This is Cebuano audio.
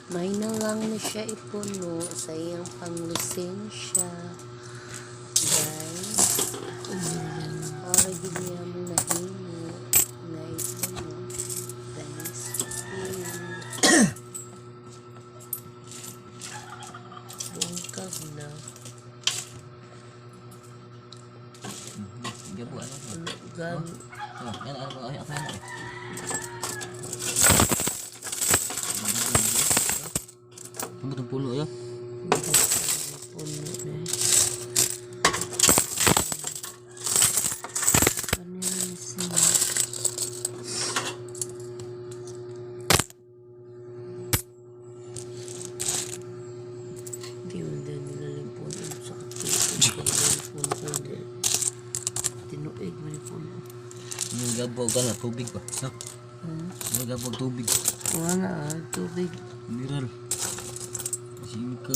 May na lang na siya ipuno sa iyang panglisensya. Guys, para gid niya mo nahimo na ipuno. Guys, bungkag na. Gabo ano? Ano, gani. Oh, yan ano ay ako na. Ano itong puno ya? Puno na eh. Ano yan siya? Di mo din nila yung puno sa katuig. Kaya yung puno din. Tinuig mo yung puno. Yung gabo ka na tubig pa. No. Hmm? Yung gabo tubig. Wala ah, tubig. Mineral. Singko.